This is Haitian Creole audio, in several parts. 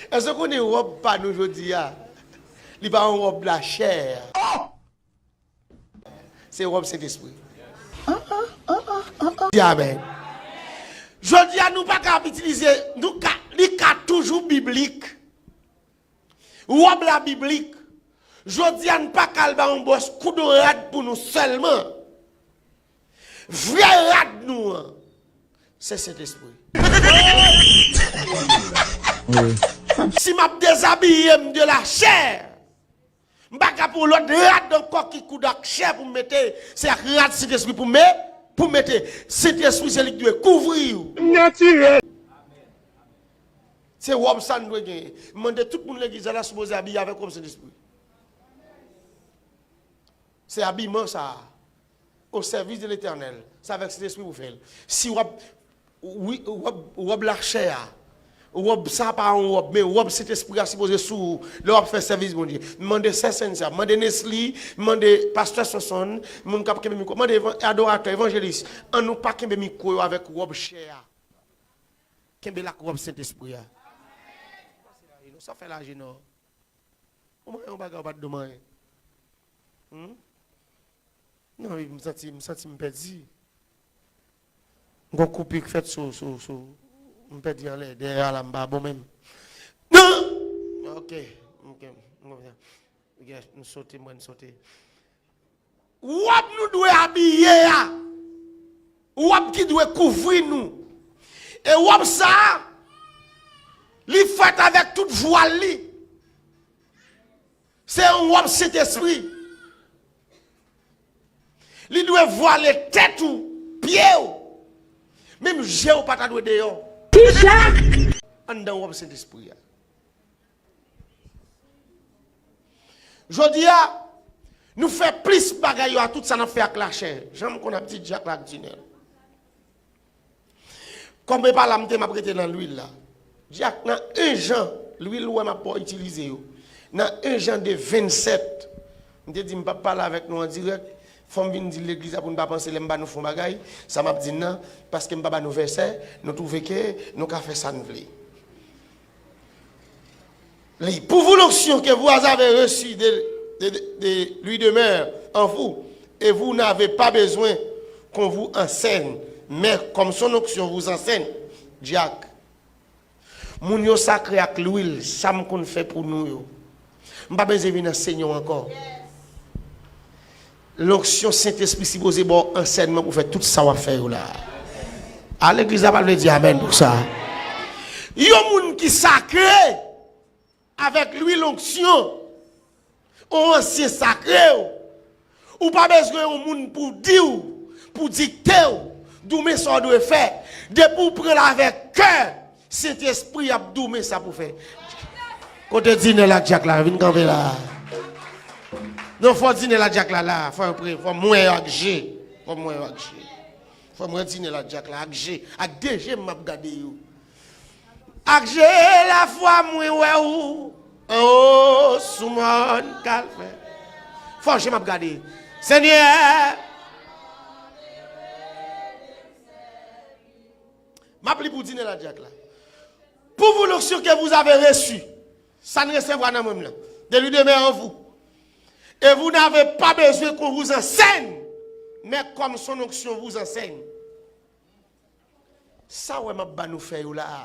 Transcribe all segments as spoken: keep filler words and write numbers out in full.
Èske w konnen wòb pa nou jodi a? Li pa yon wòb lachè. Se wòb Sentespri. Di amèn. Jodi a, nou pa ka ap itilize, nou ka, li ka toujou biblik. Wòb la biblik. Jodi a, n pa ka al ba yon bòs koudon rad pou nou sèlman. Vrè rad nou an, se Sentespri. Si m ap dezabiye m de la chè, m pa ka pran lòt rad ankò ki koud ak chè pou m mete, se ak rad Sentespri pou m, pou m mete. Sentespri se li ki dwe kouvri w. Natirèl. Se wòb sa n dwe genyen. M mande tout moun legliz la, la sipoze abiye avèk wòb Sentespri. Se abiman sa a. Au service de l'Éternel. Se avèk Sentespri pou fè l. Si w ap, wi, wòb, wòb lachè a, wòb sa pa yon wòb, men wòb Sentespri a sipoze sou ou lè w ap fè sèvis Bondye. M mande sè Cynthia, m mande Nesly, m mande pastè Sonson, moun k ap kenbe mikwo, m mande evan-, adoratè, evanjelis, ann nou pa kenbe mikwo yo avèk wòb chè a. Kenbe l ak wòb Sentespri a. Sa fè laje non. Ou manyen yon bagay ou pa t dwe manyen. Hmm? Non, wi, m santi, m santi m pèdi. M gon koupi k fèt sou, sou, sou. M pèdi anlè. Dèyè a la, m pa bon menm. Non! Ok. Ok. Ok. Ok, nou sote, mwen sote. Wòb nou dwe abiye a, wòb ki dwe kouvri nou. E wòb sa a, li fèt avèk tout vwal li. Se yon wòb Sentespri. Li dwe vwale tèt ou, pye w. Menm je w pa ta dwe deyò. Kisa? Anndan wòb Sentespri a. Jodi a, nou fè plis bagay yo a tout sa n ap fè ak lachè. Jan m konn ap di Dyak la ak Dinèl. Kòm e pa la m te m ap rete nan lwil la. Dyak, nan en Jan, lwil ou wè m ap itilize yo. Nan en Jan de vennsèt, m te di m p ap pale avèk nou an dirèk. Fò m vin di legliz la pou n pa panse lè m ba nou fon bagay, sa m ap di n nan, paske m pa ba nou vèsè, nou twouve ke nou ka fè sa n vle. Li, pour vous, l'onction que vous avez reçue de, de, de, de lui demeure en vous, et vous n'avez pas besoin qu'on vous enseigne, mais comme son onction vous enseigne. Dyak. Moun yo sakre ak lwil, sa m konn fè pou nou yo. M pa bezwen vin ansenye w ankò. Lonksyon Sentespri sipoze ba w ansèyman pou fè tout sa w ap fè yo la. A legliz la pa vle di amèn pou sa. Yon moun ki sakre avèk lwil onksyon, yon ansyen sakre w, ou pa bezwen yon moun pou di w, pou dikte w, doumen sa w dwe fè. Depi w pran l avèk kè, Sentespri ap doumen sa pou fè. Kote Dinèl ak Dyak la? Vin kanpe la. Non, fò Dinèl ak Dyak la la. Fò yo pre, fò m wè yo ak je. Fò m wè yo ak je. Fò m wè Dinèl ak Dyak la ak je. Ak de je m ap gade yo. Ak je lafwa mwen wè ou anwo sou mòn Kalvè. Fò je m ap gade. Senyè, m ap li pou Dinèl ak Dyak la. Pour vous, l'onction que vous avez reçue, sa n resevwa nan men m lan, de lui demeure en vous, et vous n'avez pas besoin qu'on vous enseigne, mais comme son onction vous enseigne. Sa w wè m ap ba nou fè yo la a,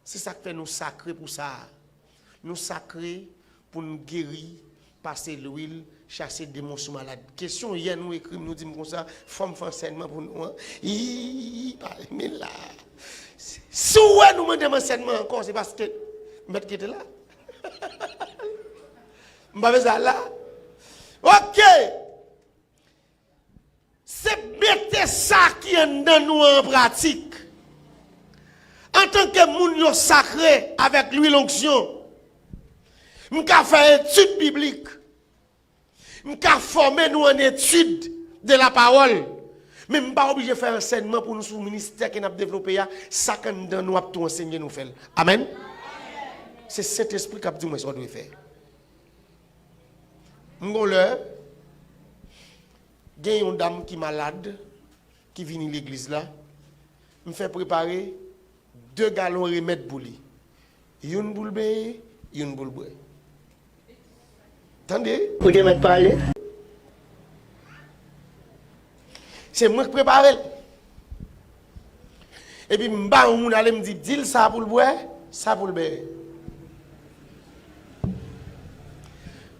se sa k fè nou sakre pou sa a. Nou sakre pou n geri, pase lwil, chase demon sou malad. Kesyon yè nou ekri m, nou di m konsa, fò m fè ansèyman pou nou an. Ii, pa renmen la. Si w wè nou mande m ansèyman ankò, se paske m mèt kite la. M pa bezwen al la. Ok. Se mete sa ki anndan nou an pratik. Antanke moun yo sakre avèk lwil onksyon, m ka fè etid biblik. M ka fòme nou an etid de la pawòl. Men m pa oblije fè ansèyman pou nou sou ministè ke n ap devlope a. Sa k anndan nou ap tou ansenye nou fè l. Amèn. Se Sentespri k ap di mwen sa w dwe fè. M gon lè, gen yon dam ki malad, ki vini legliz la. M fè prepare de galon remèd pou li. Youn pou l benyen, youn pou l bwè. Tande? Ou te mèt pale. Se mwen k prepare l. Epi m ba yon moun ale, m di, di l sa pou l bwè, sa pou l benyen.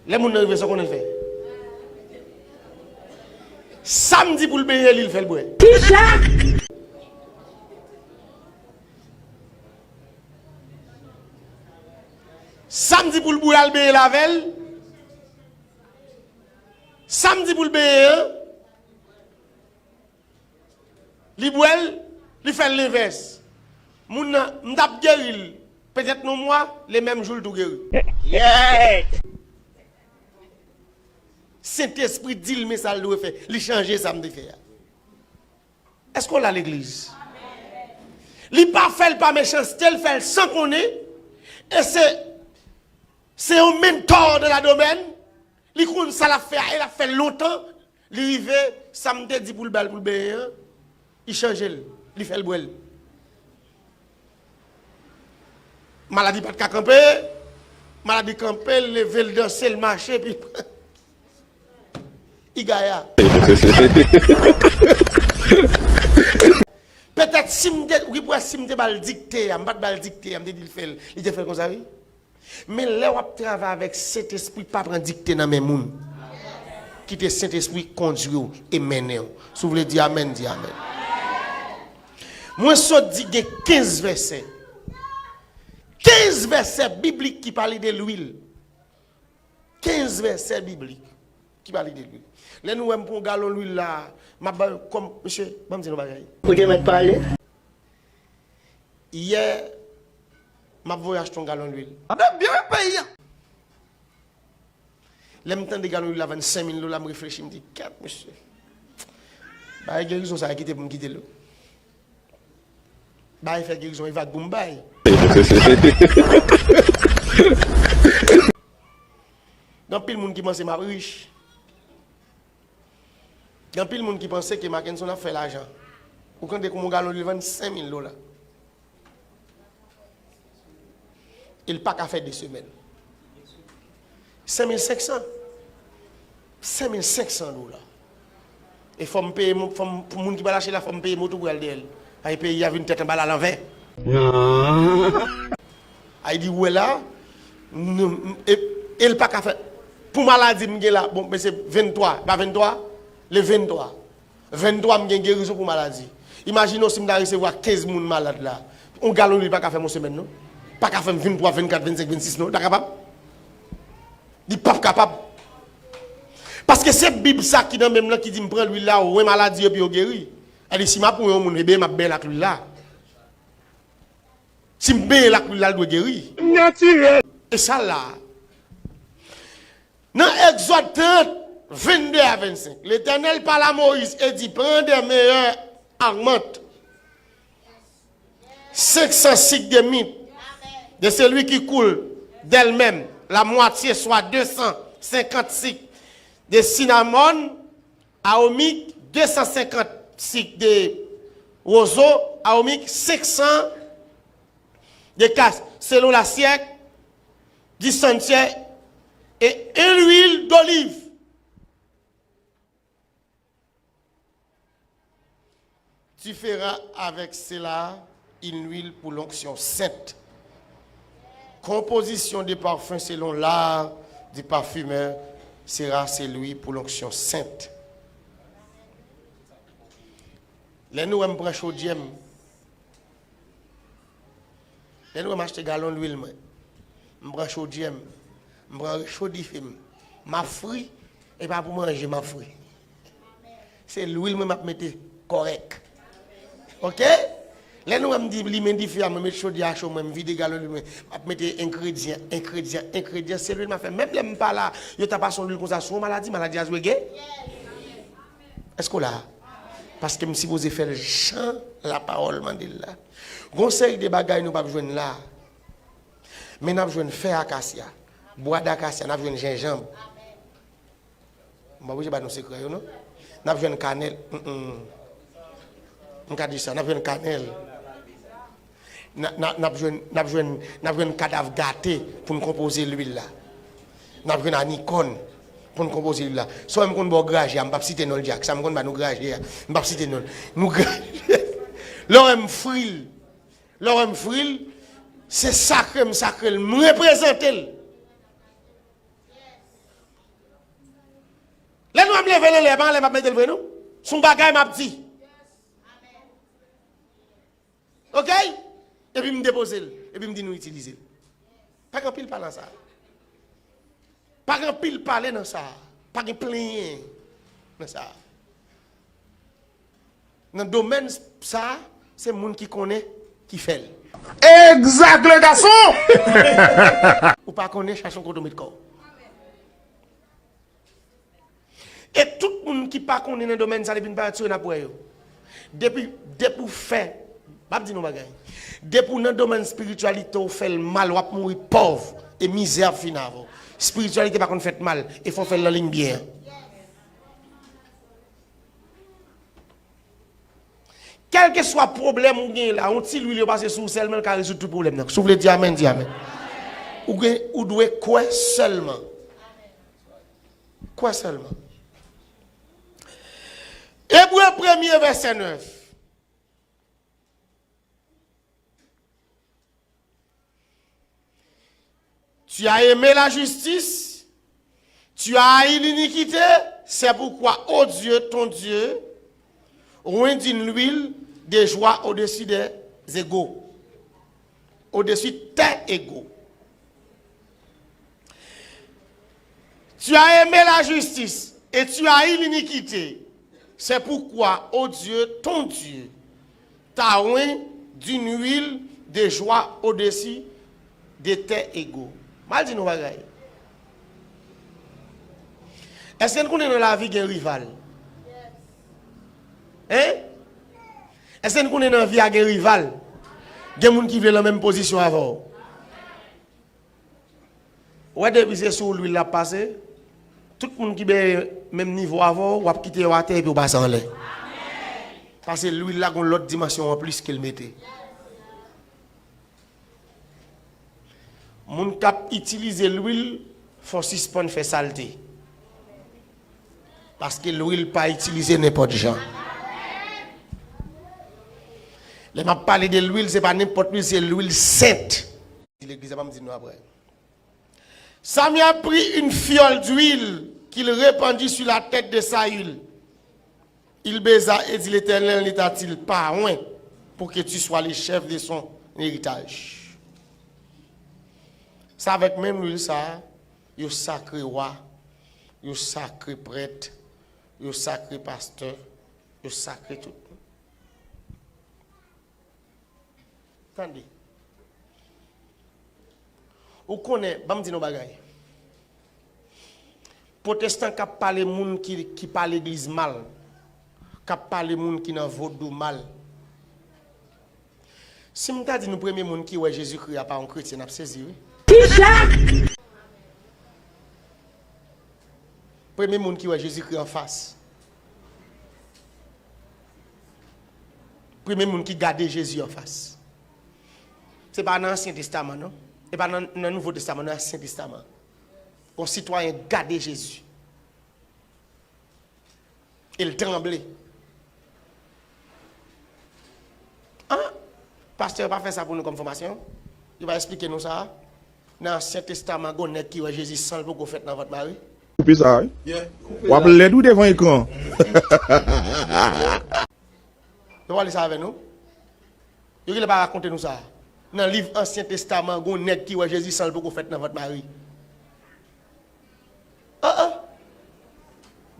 Lè moun nan rive, sa w konnen l fè? Sa m di pou l benyen li, l fè l bwè. Kisa? Sa m di pou l bwè a, l benyen l avè l. Sa m di pou l benyen an, li bwè l, li fè l lenvès. Moun nan, m t ap geri l, petèt nan yon mwa, le menm jou l tou geri. Yeah! Sentespri di l men sa l dwe fè. Li chanje sa m te fè a. Èske w la, legliz? Li pa fè l pa mechanste, l fè l san konnen. E se, se yon mentor de la domèn. Li konn sa l ap fè a, e l ap fè l lontan. Li rive, sa m te di pou l ba l pou l benyen an, li chanje l, li fè l bwè l. Maladi pa t ka kanpe, maladi kanpe, l leve, l danse, l mache, epi i gaya. Petèt si m te, wi, pou wè si m te ba l dikte a, m pa t ba l dikte a, m te di l fè l, li te fè l konsa, wi. Men lè w ap travay avèk Sentespri, pa pran dikte nan men moun. Kite Sentespri kondui w e mennen w. Si w vle di amèn, di amèn. Mwen sot di gen kenz vèsè. Kenz vèsè biblik ki pale de lwil. Kenz vèsè biblik ki pale de lwil. Lè nou wè m pran yon galon lwil la, m ap ba yo kòm, mesye, ban m di nou bagay. Ou te mèt pale. Yè, m ap voye achte yon galon lwil. Ap byen peyi a. Lè m tande galon lwil la vann senk mil dola, m reflechi, m di, kèt, mesye. Bagay gerizon sa a kite pou m kite l. Bagay fè gerizon e vag pou m bay. Gen anpil moun ki panse m ap rich. Gen anpil moun ki panse ke Mackenson ap fè lajan. Ou tande kòman yon galon lwil vann senk mil dola. E l pa ka fè de semèn. Senk mil senk san. Senk mil senk san dola. E fò m peye, fò m, pou moun ki pral achte la, fò m peye moto pou al dèyè l. Ay, peyi a vin tèt anba l alanvè. Ay, di, ou wè la, e, e l pa ka fè. Pou maladi m gen la, bon, men se venntwa, pa venntwa? Le venntwa. Venntwa, m gen gerizon pou maladi. Imajine w si m ta resevwa kenz moun malad la. Yon galon lwil pa ka fè m yon semèn, non. Pa ka fè m venntwa, vennkat, vennsenk, vennsis, non. Li pa kapab. Li p ap kapab. Paske se Bib sa ki nan men m lan ki di m pran lwil la, wen maladi yo, epi yo geri. Sa di, si m ap wen yon moun, ebyen, m ap benyen l ak lwil la. Si m benyen l ak lwil la, l dwe geri. Natirèl. E sa la. Nan Egzòd trant, vennde a vennsenk, Letènèl pale a Moyiz e di, prends des meilleures armentes, cinq cents sicles de myrrhe, de celui qui coule d'elle-même la moitié, soit deux cent cinquante sicles de cinnamome, aromik, deux cent cinquante sicles de roseau aromik, cinq cents de casque, selon l'assiette du sanctuaire, et une huile d'olive. Tu feras avec cela une huile pour l'onction sainte. Composition de parfum selon l'art du parfumeur sera celui pour l'onction sainte. Lè nou wè m pran chodyè m, lè nou wè m achte galon lwil mwen, m pran chodyè m, m pran recho dife m, m ap fri, e pa pou manje m ap fri. Se lwil mwen m ap mete kòrèk. Oke? Lè nou wè m di limen dife a, mwen met chodyè a cho mwen, m vide galon lwil mwen, m ap mete engredyan, engredyan, engredyan, se lwil m ap fè. Menm lè m pa la, yo ta pase yon lwil konsa sou yon maladi, maladi a dwe geri. Èske w la? Paske m sipoze fè l jan lapawòl mande l la. Gon seri de bagay nou p ap jwenn la. Men n ap jwenn fè akasya, bwa dakasya, n ap jwenn jenjanm. M pa oblije ba nou sekrè yo, non. N ap jwenn kanèl. Mm, mm. M ka di sa, n ap jwenn kanèl. N a- n a- n ap jwenn, n ap jwenn, n ap jwenn kadav gate pou n konpoze lwil la. N ap jwenn anikòn pou n konpoze lwil la. Sa w wè m konn ba w graje a, m p ap site non l Jack, sa m konn ba nou graje a, m p ap site non l. Nou graje. Lè w wè m fri l, lè w wè m fri l, se sakre m sakre l, m reprezante l. Lè nou wè m leve l anlè, e pa anlè m ap mete l vre non. Se yon bagay m ap di. Oke? Epi m depoze l. Epi m di nou itilize l. Pa gen anpil pale nan sa. Pa gen anpil pale nan sa. Pa gen plenyen nan sa. Nan domèn sa, se moun ki konnen ki fè l. Exact, le garçon! Ou pa konnen, chache yon kote w met kò w. E tout moun ki pa konnen nan domèn sa, depi n parèt sou yo, n ap wè yo. Depi, depi w fè, m ap di nou bagay. Depi w nan domèn espirityalite, w fè l mal, w ap mouri pòv, e mizè ap fini avè w. Espirityalite pa konn fèt mal, e fò w fè l nan liy byen an. Kèlkeswa pwoblèm ou gen la, yon ti lwil yo pase sou ou sèlman, l ka rezoud tout pwoblèm nan. Si w vle di amèn, di amèn. Ou gen, ou dwe kwè sèlman. Kwè sèlman. Ebre premye, vèsè nèf. Tu as aimé la justice, tu as haï l'iniquité, c'est pourquoi, ô Dieu, ton Dieu, oint d'une huile de joie au-dessus des égaux, au-dessus tes égaux. Tu as aimé la justice et tu as haï l'iniquité. C'est pourquoi, ô Dieu, ton Dieu, t'a oint d'une huile de joie au-dessus de tes égaux. M a di nou bagay. Èske n konnen nan lavi gen rival? Hein? Èske n konnen nan vi a gen rival? Gen moun ki vle nan menm pozisyon avè w. Ou wè depi se sou lwil l ap pase, tout moun ki benyen menm nivo avè w, w ap kite yo atè epi w pase anlè. Paske lwil la gon lòt dimansyon anplis ke l mete. Moun k ap itilize lwil, fò w sispann fè salte. Paske lwil pa itilize nenpòt jan. Lè m ap pale de lwil, se pa nenpòt lwil, se lwil sent. Legliz la, ban m di nou apre. Samuel prit une fiole d'huile qu'il répandit sur la tête de Saül. Il baisa et dit, L'Éternel ne t'a-t-il pas oint pour que tu sois le chef de son héritage? Se avèk menm lwil sa a, yo sakre wa, yo sakre prèt, yo sakre pastè, yo sakre tout. Tande. Ou konnen, ban m di nou bagay. Pwotestan k ap pale moun ki, ki pa legliz mal, k ap pale moun ki nan vodou mal. Si m ta di nou premye moun ki wè Jezikri a pa yon kretyen, n ap sezi, wi. Kisa? Premye moun ki wè Jezikri anfas. Premye moun ki gade Jezi anfas. Se pa nan Ansyen Testaman, non. E pa nan, nan Nouvo Testaman, nan Ansyen Testaman. Yon sitwayen gade Jezi. E l tranble. An? Pastè yo pa fè sa pou nou kòm fòmasyon? Yo pa eksplike nou sa? Nan Ansyen Testaman, gon nèg ki wè Jezi san l poko fèt nan vant Mari? Koupe sa, wi. W ap lèd, wi, devan ekran. Yo pa pale sa avè nou? Yo genlè pa rakonte nou sa. Nan liv Ansyen Testaman, gon nèg ki wè Jezi san l poko fèt nan vant Mari. An, an.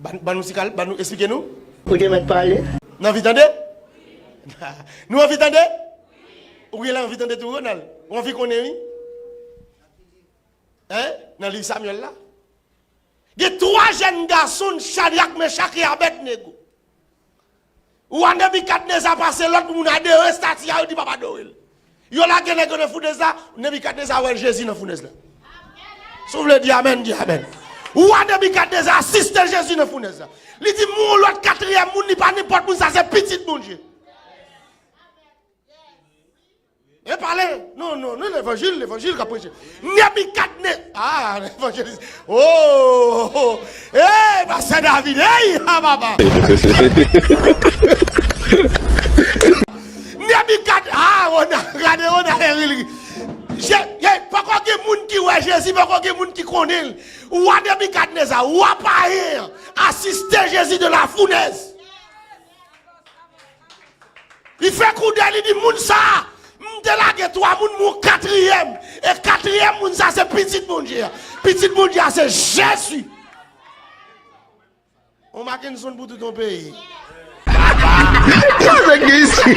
Ban, ban nou sikal, ban nou eksplike nou. Ou te mèt pale. Nou anvi tande? Nou anvi tande? Ou genlè anvi tande tou, Ronald? Ou anvi konnen, wi? Hein? Nan liv Samyèl la? Gen twa jèn gason, Chadrak, Mechak e Abèdnego. Wa Nebikadneza pase, lòt moun adore estati a, yo di p ap adore l. Yo lage nèg yo nan founèz la, Nebikadneza wè Jezi nan founèz la. Si w vle di amèn, di amèn. Wa Nebikadneza asiste Jezi nan founèz la. Li di, "Mon lòt katriyèm moun, li pa nenpòt moun, sa se pitit Bondye." E pale. Non, non, non, levanjil, levanjil k ap preche. Nebikadneza. Ah, levanjelis. Oh, oh, oh. Hey, pastè David, hey, ah, papa. Nebikad, ah, Ronald, gade Ronald Henry. Je, je, poko gen moun ki wè Jezi, poko gen moun ki konnen l. Wa Nebikadneza, wa payen an, asiste Jezi de la founèz. Li fè koudè, li di, moun sa a, m te lage twa moun, m yon katriyèm. E katriyèm moun sa a, se pitit Bondye a. Pitit Bondye a, se Jezi. On Mackenson pou tout yon peyi. Sa nèg gen isi?